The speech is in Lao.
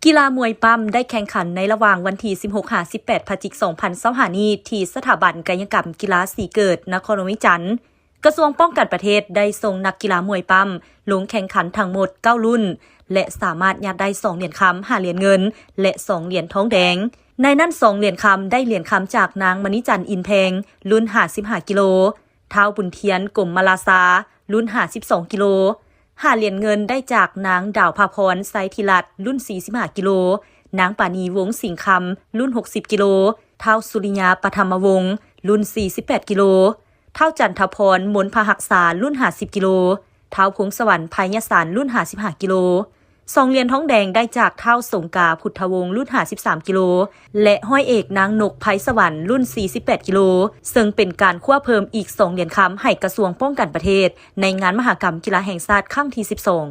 ກິລາມວຍປ້ຳໄດ້ແຂ່ງຂັນໃນລະຫວ່າງວັນທີສິບຫົກຫາສິບແປດພະຈິກສອງພັນຊາວຫ້ານີ້ ທີ່ສະຖາບັນກາຍະກຳກິລາສີເກີດ ນະຄອນຫຼວງວຽງຈັນ. ກະຊວງປ້ອງກັນປະເທດໄດ້ສົ່ງນັກກິລາມວຍປ້ຳລົງແຂ່ງຂັນທັງໝົດເກົ້າລຸ້ນ ແລະ ສາມາດຍາດໄດ້ສອງຫຼຽນຄຳ, ຫ້າຫຼຽນເງິນ ແລະ ສອງຫຼຽນທອງແດງ. ໃນນັ້ນສອງຫຼຽນຄຳໄດ້ຫຼຽນຄຳຈາກນາງມະນີຈັນ ອິນແພງ ລຸ້ນຫ້າສິບຫ້າກິໂລ, ທ້າວບຸນທຽນ ກົມມະລາຊາ ລຸ້ນຫ້າສິບສອງກິໂລ, ຫ້າຫຼຽນເງິນໄດ້ຈາກນາງດາວພາພອນ ໄຊທິລັດ ລຸ້ນສີ່ສິບຫ້າກິໂລ, ນາງປານີ ວົງສິງຄຳ ລຸ້ນຫົກສິບກິໂລ, ທ້າວສຸລິຍາ ປະທຳມະວົງ ລຸ້ນສີ່ສິບແປດກິໂລ, ທ້າວຈັນທະພອນ ມົນພະຮັກສາ ລຸ້ນຫ້າສິບກິໂລ, ທ້າວພົງສະຫວັນ ໄພຍະສານ ລຸ້ນຫ້າສິບຫ້າກິໂລ. ສອງຫຼຽນທອງແດງໄດ້ຈາກທ້າວສົງກາ ພຸດທະວົງ ລຸ້ນຫ້າສິບສາມກິໂລ ແລະ ຮ້ອຍເອກນາງນົກ ໄພສະຫວັນ ລຸ້ນສີ່ສິບແປດກິໂລ, ເຊິ່ງເປັນການຄວ້າເພີ່ມອີກສອງຫຼຽນຄຳໃຫ້ກະຊວງປ້ອງກັນປະເທດ ໃນງານມະຫະກຳກິລາແຫ່ງຊາດຄັ້ງທີສິບສອງ.